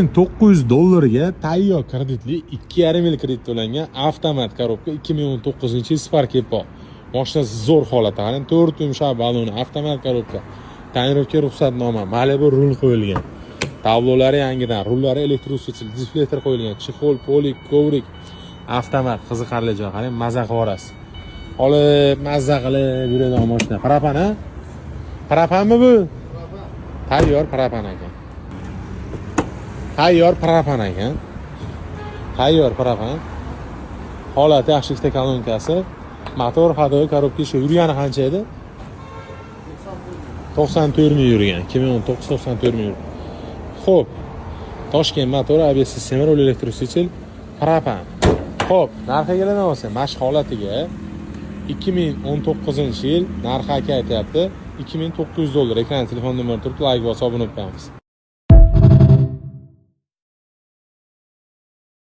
900 dollarga tayyor kreditli, 2,5 yil kredit to'langan, avtomat коробка, 2019 yil Spark Epo. Mashinasi zo'r holatda. Qarang, to'rt yumshoq baloni, avtomat коробка, тонировка, ruxsatnoma, Malibu, rul qo'yilgan. Tablolari yangidan, rullari электроусилитель, дефлектор qo'yilgan, чехол, полик, коврик, avtomat. Qiziqarli joy, qarang, maza qilib yuborasiz. Olib, mazza qilib yuradigan mashina. Propan, a? Propanmi bu? Tayyor propan ekan. Tayyor propan ekan. Tayyor propan. Holati yaxshi, ikkita kolonkasi. Motor, ходовой, коробка ishi. Yurgani qancha edi? 94 ming yurgan. 2019, 94 ming yurgan. Xo'p. Toshkent motori, ABS sistema, rul электроусилитель, propan. Xo'p, narxiga keladigan bo'lsak, mana shu holatiga 2019 yil narxi aka aytyapti 2900 dollar. Ekran telefon nomeri turibdi, layk bosib obuna bo'lib qo'yamiz.